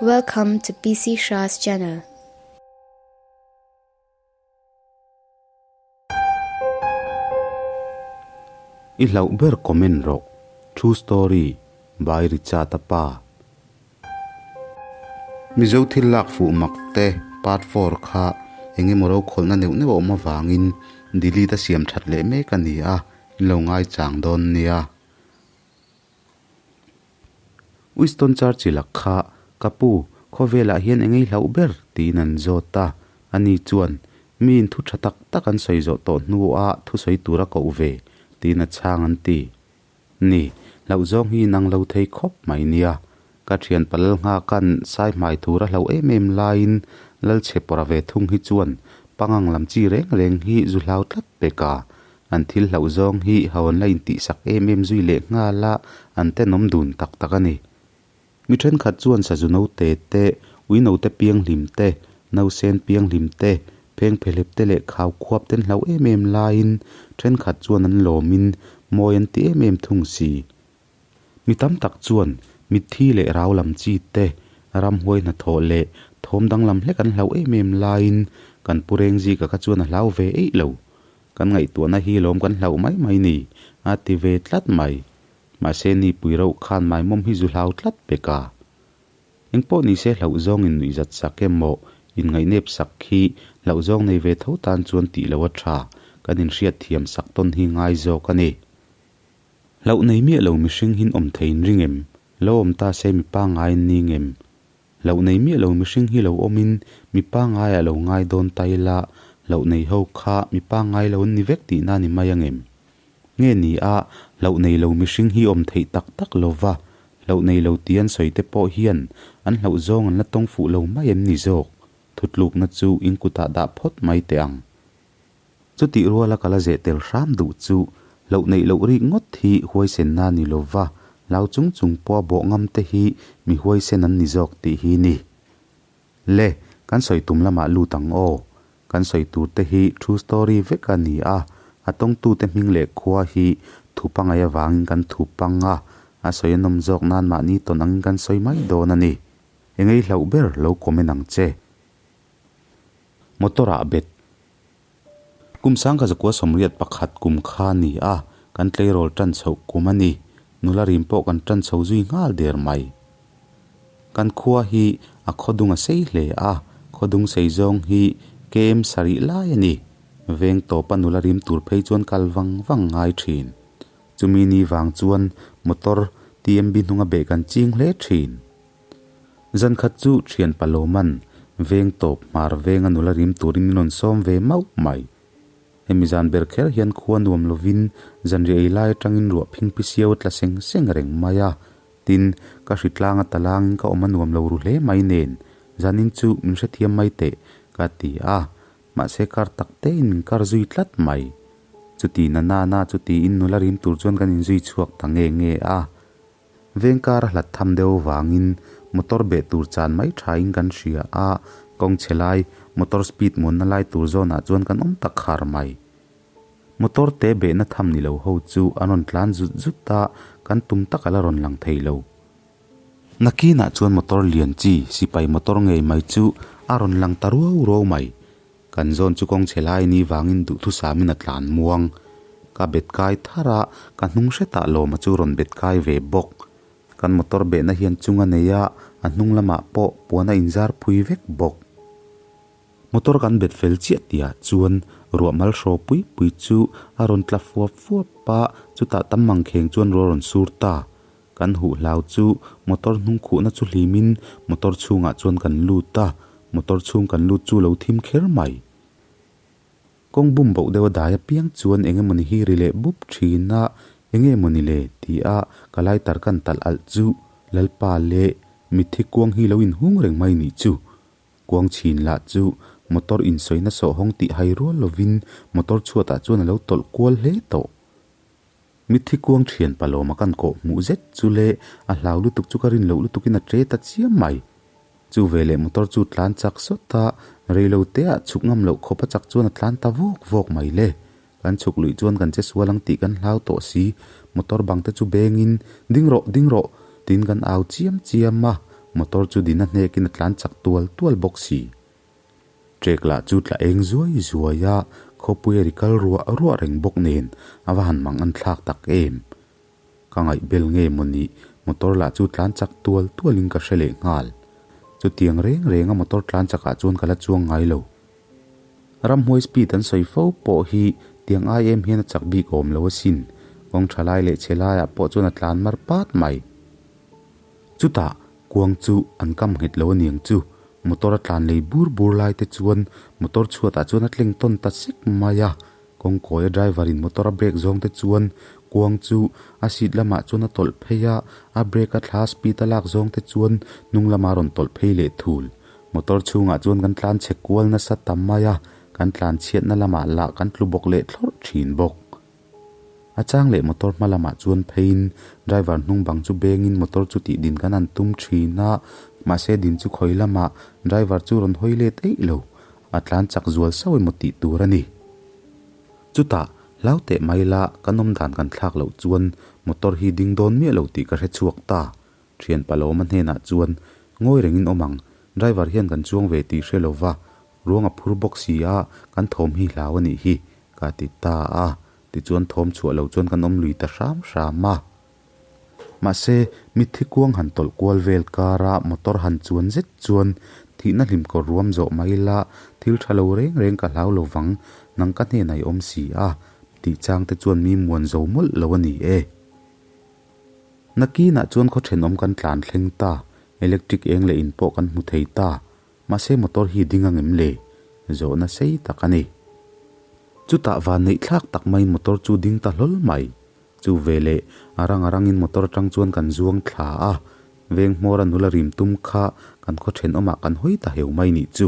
Welcome to PC Shah's channel. I hlauh ber comment rawh. True story by Richard a pa. Mizo thil lak fuh mak te part four kha engemaw ro khawlhna neuh neuh a awm avangin delete a siam that leh mek a ni a, in lo ngaichang dawn nia. Winston Churchill a kha, Ka pu, khawvelah hian eng ei hlauh ber? tiin an zawt a. Ani chuan, Miin thu tha tak tak an sawi zawh tawh hnuah thusawi tur a koh ve, tiin a chhang an ti. Ni, hlauh zawng hi inang lo thei khawp mai nia. Ka thian palal nghakan sai hmai tur a hlauh em em laiin Lalchhe pawra ve thung hi chuan pangang lam chi reng reng hi zu hlau tlat pek a. An thil hlauh zawng hi hawn la intihsak em em zui leh nghal a, an tenawm dun tak tak a ni. Mi thenkhat chuan sazu note te, ui note pianghlim te, nausen pianghlim te, phengphehlep te leh khau khuap ten hlauh em em laiin thenkhat chuan an lawmin mawi an ti em em thung si. Mi tam tak chuan mitthi leh rau lam chi te, ramhuai hnathawh leh thawm danglam hlek an hlauh em em laiin kan pu Rengzika kha chuan a hlau ve eih lo. Kan ngaihtuahna hi lawm kan hlauh mai mai ni, a ti ve tlat mai. Mahse nipui rauh khan maimawm hi zu hlau tlat pek a. Engpawh nise hlauh zawng in nuihzat sak emaw inngaih-nep sak khi hlauh zawng nei ve tho tan chuan tih loh a tha, kan inhriat thiam sak tawn hi ngai zawk a ni. Hlauh nei miah lo mihring hin awm thei in ring em? Lo awm ta se mi pangngai an ni ngem? Hlauh nei miah lo mihring hi lo awmin mi pangngaiah lo ngai dawn ta ila, hlauh nei ho kha mi pangngai lo an ni vek tihna ni mai angem? Nge ni a, hlauh nei lo mihring hi awm theih tak tak lova, hlauh nei lo tih an sawi te pawh hian an hlauh zawng an la tawng fuh lo mai em ni zawk? Thutlukna chu in kutah dah phawt mai teh ang. Chutih ruala ka la zeh tel hram duh chu hlauh neih loh rik ngawt hi huaisenna ni lova, hlau chung chung pawha bawh ngam te hi mi huaisen an ni zawk tih hi ni. Le, kan sawi tum lamah lut ang aw. Kan sawi tur te hi true story vek a ni a, a tawngtute hming leh khua hi thu pangai avangin kan thu pang a, a sawi a nawm zawk nan mahni tawn angin kan sawi mai dawn a ni. Engei hlauh ber lo comment ang che. Motor ah bet. Kum sangkha zakua 81 kum kha ni a, kan tleirawl tan chhoh kum a ni. Nula rim pawh kan tan chho zui nghal der mai. Kan khua hi a khawdung a sei hle a, khawdung sei zawng hi kem sarih lai a ni. Veng tawpa nula rim tur phei chuan kal vang vang ngai thin. Chumi ni vang chuan motor TMB hnunga beh kan ching hle thin. Zan khat chu thian Palawman veng tawp hmar venga nula rim turin min rawn sawm ve mauh mai. Hemi zan ber kher hian khua nuam lovin zanriah ei lai atangin ruah phingphi siau a tla seng seng reng mai a. Tin, ka hritlanga talangin ka awm a nuam lo ru hle mai nen, zanin chu min hrethiam mai teh, ka ti a. Mahse kar tak tein min kar zui tlat mai. Chuti na na na chu tiin nula rim tur chuan kan inzui chhuak ta nge nge a. Vengkar a hlat tham deuh vangin motor beh tur chan mai thain kan hria a, kawng chhe lai motor speed muanna lai tur zawnah chuan kan awm tak khar mai. Motor te behna tham ni lo ho chu an rawn tlan zut zut a, kan tum tak a la rawn lang thei lo. Nakinah chuan motor lian chi sipai motor ngei mai chu a rawn lang ta ruau ruau mai. Kan zawn chu kawng chhe lai ni vangin duhthusamin a tlan muang. Ka bet kai thar a, ka hnung hretah lawma chu rawn bet kai ve bawk. Kan motor behna hian chung a nei a, a hnung lamah pawh puan a inzar phui vek bawk. Motor kan bet fel chiah tihah chuan ruah mal hraw pui pui chu a rawn tla fuap fuap a, chutah tam mangkheng chuan ruah rawn sur ta. Kan huh hlau chu motor hnung khuhna chu hlimin motor chhungah chuan kan lut a, motor chhung kan lut chu lo thim kher mai. Kawng bum boh deuh a dai apiang chuan eng emawni hi ri leh bup thin a, eng nge mawni le ti a ka lighter kan talh alh chu Lalpa leh mitthi kuang hi lo inhung reng mai nih chu. Kuang chhin lah chu motor insawina sawhawng tih hai rual lovin motor chhuatah chuan a lo tawlh kual hle tawh. Mitthi kuang thian palawma kan kawh hmuh zet chu le a hlau lutuk chu ka rin loh lutukin a tre ta chiam mai. Chu veleh motor chu tlan chak sawt a, reilo te ah chhuk ngam loh khawp a chak chuan a tlan ta vawk vawk mai le. Kan chhuk luih chuan kan che sual ang tih kan hlau tawh si, motor bang te chu bengin, Ding rawh, ding rawh! tiin kan au chiam chiam a, Motor chu din a hnekin a tlan chak tual tual bawk si. Trek lah chu tla eng zuai zuai a, khawpui a ri kal ruah ruah reng bawk nen a va han mang an thlak tak em. Ka ngaih bel nge maw ni, motor lah chu tlan chak tual tualin ka hre leh nghal. Chutiang reng renga motor tlan chakah chuan ka la chuang ngai lo. Ramhuai speed an sawi fo pawh hi tiang ai em hian a chak bik awm lo asin, kawng tha lai leh chhe laiah pawh chuan a tlan mar pat mai. Chutah kuang chu an kam nghet lo aniang chu, motor a tlan lei bur bur lai te chuan motor chhuatah chuan a tleng tawn ta sek mai a, kawngkawi a driver in motor a brake zawng te chuan kuang chu a seat lamah chuan a tawlh phei a, a brake a thla speed a lak zawng te chuan hnung lamah a rawn tawlh phei leh thul. Motor chhungah chuan kan tlan chhe kual nasa ta mai a, kan tlan chhiatna lamah lah kan tlu bawk leh thlawrh thin bawk. A chang leh motor hma lamah chuan pheiin driver hnung bang chu bengin motor chu tih din kan han tum thin a, mahse din chu khawi lamah driver chu rawn hawi let eih lo, a tlan chak zual sauh emaw tih tur a ni. Chutah, hlau teh mai la, kan awm dan kan thlak loh chuan motor hi ding dawn miah lo tih ka hre chhuak ta. Thian Palawma hnenah chuan, Ngawi rengin awm ang, driver hian kan chuang ve tih hre lo va, ruang a phur bawk si a, kan thawm hi hlau a nih hi, ka ti ta a. Tichuan thawm chhuah lo chuan kan awm lui ta hram hram a. Mahse, mitthi kuang han tawlh kual vel kara motor han chuan zet chuan thihna hlim kawr ruam zawh mai la, thil tha lo reng reng ka hlau lo vang, nang ka hnenah i awm si a, tih chang te chuan mi muan zo mawlh lo a ni e. Nakinah chuan khaw thenawm kan tlan thleng ta, electric eng leh in pawh kan hmu thei ta, mahse motor hi ding angem le? Zawhna sei tak a ni. Chutah van neih thlak tak maiin motor chu ding ta hlawl mai. Chu veleh a rang a rangin motor atang chuan kan zuang thla a, veng hmawra nula rim tum kha kan khaw thenawmah kan hawi ta heu mai nih chu.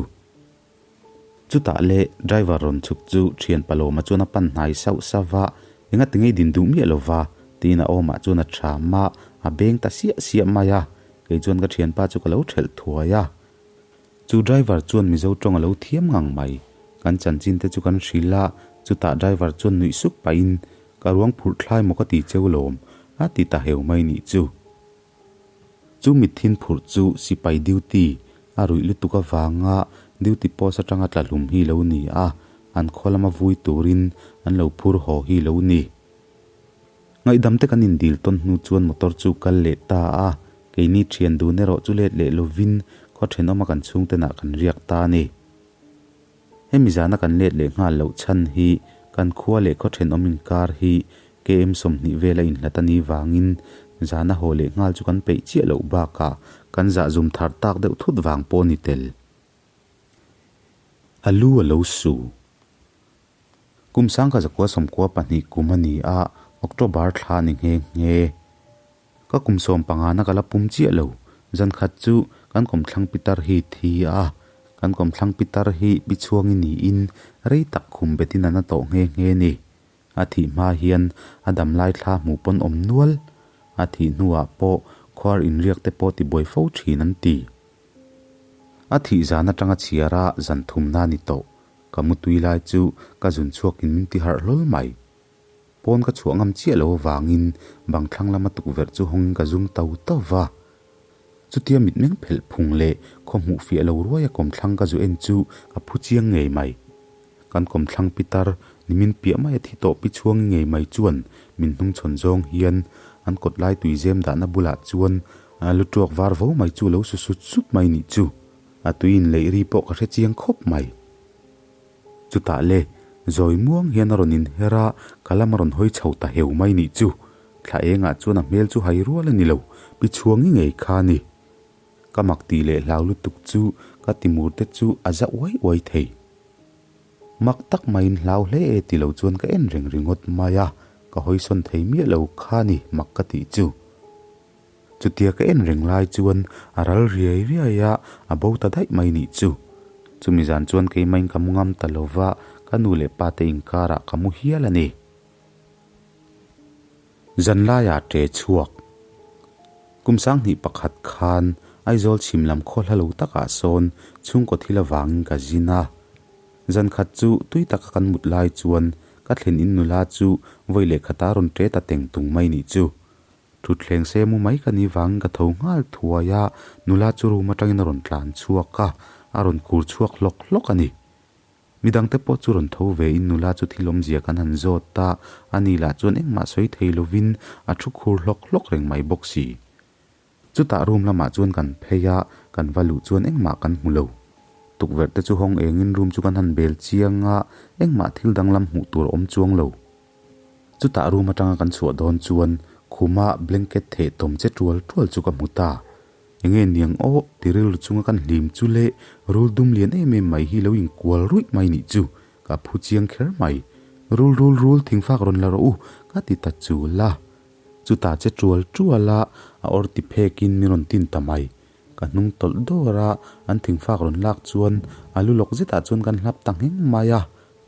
Chutah le driver rawn chhuk chu thian Palawma chuan a pan hnai sauh sauh a, Enga ti ngei din duh miah lo va? tiin a awmah chuan a ṭham a, a beng ta siah siah mai a, kei chuan ka thianpa chu ka lo ṭhelh thuai a. Chu driver chuan Mizo ṭawng a lo thiam ngang mai. Kan chanchin te chu kan hrilh a, chutah driver chuan nuih sup pahin, Ka ruang phurh thlai maw ka ti cheu lawm, a ti ta heu mai nih chu. Chu mithin phurh chu sipai duty a ruih lutuk avanga duty post atanga tla hlum hi lo ni a, an khaw lama vui turin an lo phur haw hi lo ni. Ngaihdam te kan indil tawn hnu chuan motor chu kal leh ta a, keini thian dun erawh chu let leh lovin khaw thenawma kan chhungtenah kan riak ta a ni. Hemi zana kan let leh nghal loh chhan hi kan khua leh khaw thenawm inkar hi KM 20 vela inhlat a nih vangin zana haw leh nghal chu kan peih chiah loh bakah kan zah zum thar tak deuh thut vang pawh a ni tel. A lu a lo su. Kum sangkha zakua 92 kum a ni a, October thla a ni nghe nghe. Ka kum 15 na ka la pum chiah lo. Zan khat chu kan kawmthlang pitar hi thi a, kan kawmthlang pitar hi pi chhuangi niin rei tak khum betin a na tawh nghe nghe ni. A thih hma hian a dam lai thla hmuh pawn awm nual. A thih hnuah pawh khuar inriak te pawh tibuai fo thin an ti. A thih zan atanga chhiara zan thumna ni tawh. Ka mutui lai chu ka zun chhuakin min ti harh hlawl mai. Pawn ka chhuah ngam chiah lo avangin bang thlang lama tukverh chu hawngin ka zum tau tau va. Chutia mitmeng phelh phung leh khaw hmuh fiah lo ruaia kawmthlang ka zu en chu ka phu chiang ngei mai. Kan kawmthlang pitar nimin piah maia thi tawh pi chhuangi ngei mai chuan min hnungchhawn zawng hian an kawt lai tui zem dahna bulah chuan lu tuak var vo mai chu lo su sut sut mai nih chu. A tui inleih ri pawh ka hre chiang khawp mai. Chutah le, zawi muang hian a rawn inher a, ka lam a rawn hawi chho ta heu mai nih chu. Thla engah chuan a hmel chu hai rual a ni lo, pi chhuangi ngei kha a ni. Ka mak tih leh hlau lutuk chu ka timur te chu a za uai uai thei. Mak tak maiin hlau hle e ti lo chuan ka en reng ringawt mai a, ka hawisawn thei miah lo kha a ni mak ka tih chu. Chutia ka en reng lai chuan a ral riai riai a, a bo ta daih mai nih chu. Chumi zan chuan keimahin ka mu ngam ta lo va, ka nu leh pa te inkarah ka mu hial a ni. Zanlaiah ṭe chhuak. Kum 21 khan Aizawl chhim lam khaw hla lo takah sawn chhungkaw thil avangin ka zin a. Zan khat chu tui taka kan mut lai chuan ka thlen in nula chu vawi leh khata rawn ṭe ta teng tung mai nih chu. Thutthleng se mu mai ka nih vangin ka tho nghal thuai a, nula chu room atangin a rawn tlan chhuak a, a rawn kur chhuak hlawk hlawk a ni. Midangte pawh chu rawn tho ve in nula chu thil awmzia kan han zawt a, ani lah chuan engmah sawi thei lovin a thu khur hlawk hlawk reng mai bawk si. Chutah room lamah chuan kan phei a, kan va luh chuan engmah kan hmu lo. Tukverh te chu hawng engin room chu kan han bel chiang a, engmah thil danglam hmuh tur a awm chuang lo. Chutah room atanga kan chhuah dawn chuan khuma blanket theh tawm che tual tual chu ka hmu ta. Enge niang aw ti rilru chunga kan hlim chu le rul dum lian em em mai hi lo inkual ruih mai nih chu ka phu chiang kher mai. Rul rul rul thingfak rawn la rawh u ka ti ta chul a. Chutah che tual tual a a awr ti phekin min rawn tin ta mai. Ka hnung tawlh dawr a an thingfak rawn lak chuan a lu lawk zetah chuan kan hlap ta ngheng mai a.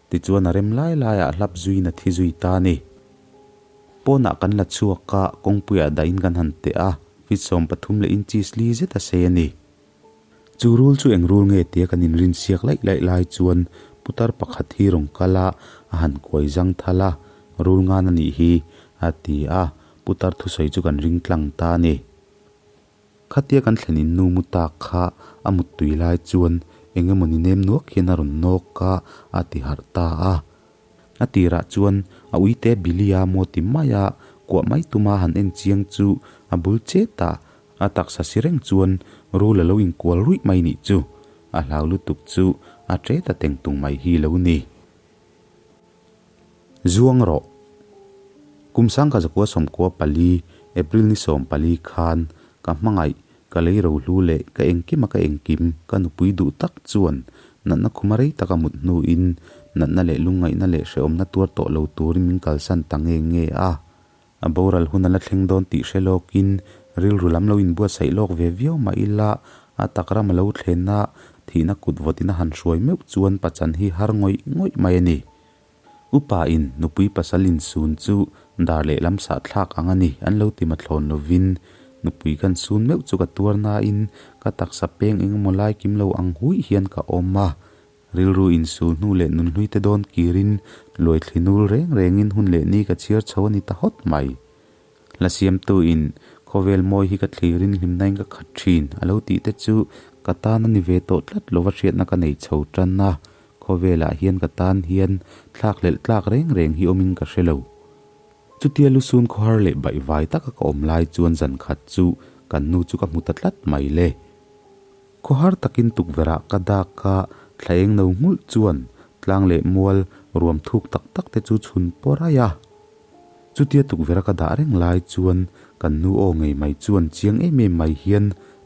Tichuan a rem lai laiah hlap zuiin a thi zui ta a ni. Pawnah kan la chhuak a, kawngpuiah dahin kan han teh a, feet 13 leh inches li zet a sei a ni. Chu rul chu eng rul nge tia kan inrin siak laih laih lai chuan putar pakhat hi rawn kal a, a han kuai zang thal a, Rul ngan a nih hi, a ti a, putar thusawi chu kan ring tlang ta a ni. Khatia kan thlen in nu mu tak kha a muttui lai chuan eng emaw ni nem nuak hian a rawn nawk a, a ti harh ta a. A tirah chuan a uite Billy a maw ti mai a, kuah mai tuma han en chiang chu a bul chet a, a taksa si reng chuan rul a lo inkual ruih mai nih chu. A hlau lutuk chu a ṭe ta teng tung mai hi lo ni. Zuang rawh. Kum sangkha zakua sawmkua pali, April ni 14 khan ka hmangaih, ka lei rohlu leh ka engkim a ka engkim ka nupui duh tak chuan natna khuma rei taka mut hnuin natna leh lungngaihna leh hrehawmna tuar tawh lo turin min kalsan ta nge nge a. A boral hun a la thleng dawn tih hre lawkin rilru lam lo inbuatsaih lawk ve viau mah ila a tak ram a lo thlenna thihna kut vawtin a han hruai meuh chuan pachan hi har ngawih ngawih mai a ni. Upa in nupui pasal insun chu dar lehlam sah thlak ang a ni an lo ti mathlawn lovin nupui kan sun meuh chu ka tuar nain ka taksa peng engemaw lai kim lo ang huih hian ka awm a. Rilru insul hnu leh nunhlui te dawn kirin luaithli nul reng rengin hun leh ni ka chhiar chho a ni ta hawt mai. Hla siamtu in khawvel mawi hi ka thlirin hlimna in ka khat thin a lo tih te chu ka tan a ni ve tawh tlat lova hriatna ka nei chho tan a, khawvelah hian ka tan hian thlak hlelh tlak reng reng hi awmin ka hre lo. Chutia lusun khawhar leh baihvai taka ka awm lai chuan zan khat chu kan nu chu ka hmu ta tlat mai le. Khawhar takin tukverhah ka dak a, thla eng no nghulh chuan tlang leh mual ruam thuk tak tak te chu chhun pawr aih a. Chutia tukverha ka dah reng lai chuan kan nu aw ngei mai chuan chiang em em mai hian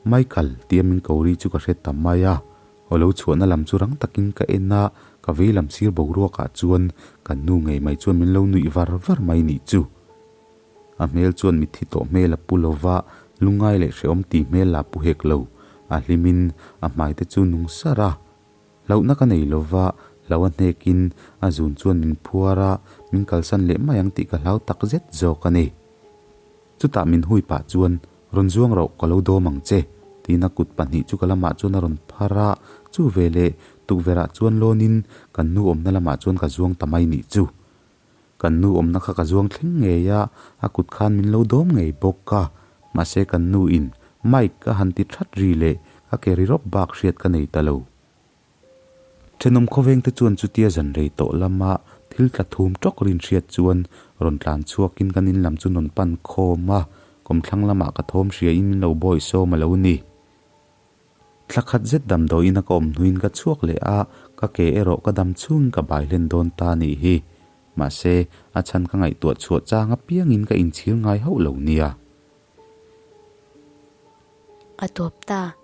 Michael tia min ko ri chu ka hre ta mai a. Aw lo chhuahna lam chu rang takin ka en a, ka vei lam sir boruakah chuan kan nu ngei mai chuan min lo nuih var var mai nih chu. A hmel chuan mitthi tawh hmel a pu lo va, lungngai leh hrehawm ti hmel lah pu hek lo. A hlimin a hmai te chu nung sar a. Hlauhna ka nei lo va, hlau a hnekin a zun chuan min phuar a, min kalsan leh mai ang tih ka hlau tak zet zawk a ni. Chutah min hui pah chuan, Rawn zuang rauh ka lo dawm ang che, tiin a kut pahnih chu ka lamah chuan a rawn phar a, chu veleh tukverhah chuan lawnin kan nu awmna lamah chuan ka zuang ta mai nih chu. Kan nu awmna kha ka zuang thleng ngei a, a kut khan min lo dawm ngei bawk a, mahse kan nu in Mike a han ti that ri leh ka ke ri rawp bak hriat ka nei ta lo. Thenawm khawveng te chuan chutia zan rei tawh lama thil tla thum tawk rin hriat chuan rawn tlan chhuakin kan in lam chu nawn pan khawm a, kawmthlang lamah ka thawm hria in min lo bawi sawm a lo ni. Thla khat zet damdawiin a ka awm hnuin ka chhuak leh a, ka ke erawh ka dam chhungin ka bai hlen dawn ta nih hi. Mahse, a chhan ka ngaihtuah chhuah chang apiangin ka inchhir ngai hauh lo nia. A tawp ta.